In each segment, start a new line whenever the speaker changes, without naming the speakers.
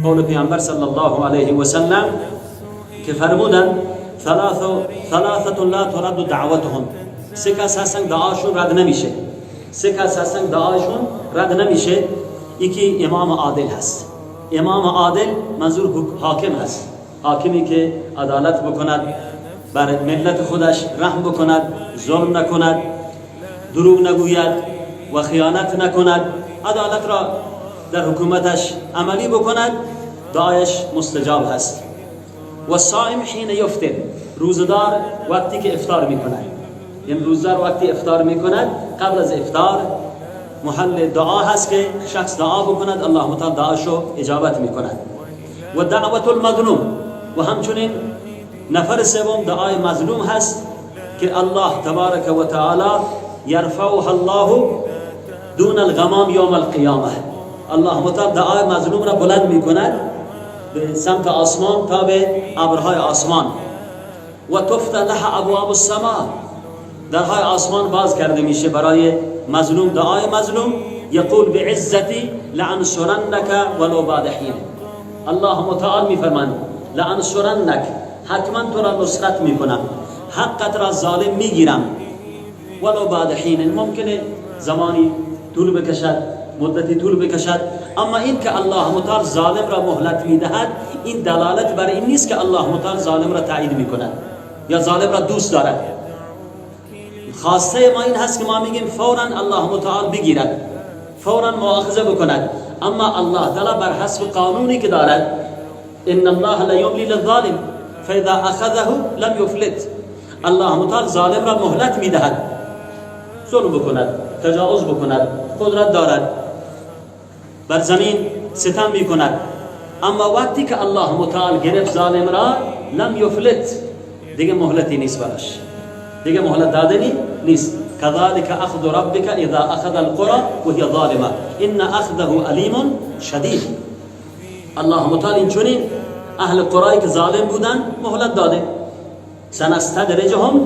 قول پیامبر صلی الله علیه و سلم که فرمودند ثلاثة لا ترد دعوتهم. سه کس هستن دعاشون رد نمیشه. سه کس هستن دعاشون رد نمیشه. یکی امام عادل هست. امام عادل منظور حاکم هست، حاکمی که عدالت بکند، بر ملت خودش رحم بکند، ظلم نکند، دروغ نگوید و خیانت نکند، عدالت را در حکومتش عملی بکند، دعایش مستجاب هست. و صائم حين یفطر، روزدار وقتی که افطار میکند، یعنی روزدار وقتی افطار میکند، قبل از افطار محل دعا هست که شخص دعا بکند، الله متعال دعاشو اجابت میکند. و دعوت المظلوم، و همچنین نفر سوم دعای مظلوم هست که الله تبارک و تعالی یرفعها الله دون الغمام یوم القیامه. الله متعال دعای مظلوم را بلند میکند به سمت آسمان تا به ابرهای آسمان. و تفتح له ابواب السماء، درهای آسمان باز کرده میشه برای مظلوم، دعای مظلوم. یقول بعزتی لانصرنک ولو بعد حین. الله متعال میفرماند لانصرنک، حتما تو را نصرت میکنم، حقت را ظالم میگیرم، ولو بعد حین. ممکنه زمانی طول بکشد، مدتی طول بکشد، اما این که الله متعال ظالم را مهلت میدهد، این دلالت بر این نیست که الله متعال ظالم را تایید میکند یا ظالم را دوست دارد. خواسته ما این هست که ما میگیم فورا الله متعال بگیرد، فورا مؤاخذه بکند، اما الله تعالی بر حسب قانونی که دارد، ان الله لا یملی للظالم فاذا اخذه لم یفلت. الله متعال ظالم را مهلت میدهد، ظلم بکند، تجاوز بکند، قدرت دارد، بر زمین ستم میکند، اما وقتی که الله متعال گرفت ظالم را، لم یفلت، دیگه مهلتی نیست براش، دیگه مهلت دادنی نیست. كذلك اخذ ربك اذا اخذ القرى وهي ظالمه ان اخذه الیم شدید. الله متعال این چنین اهل قرایی که ظالم بودن مهلت داده. سنستدرجهم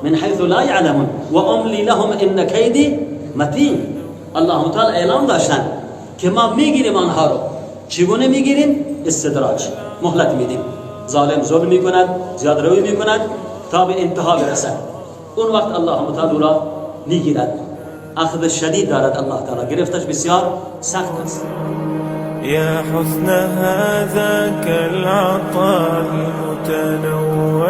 من حيث لا يعلمون و املی لهم ان کیدی متین. الله متعال اعلام داشتن که ما میگیریم آنها رو. چگونه میگیریم؟ استدراج، مهلت میدیم. ظالم ظلم میکند، زیاد روی میکند تا به انتها برسد، اون وقت الله متعال او را میگیرد. اخذ شدید دارد الله تعالی، گرفتش بسیار سخت است.
يا حسن هذاك العطاء المتنوع.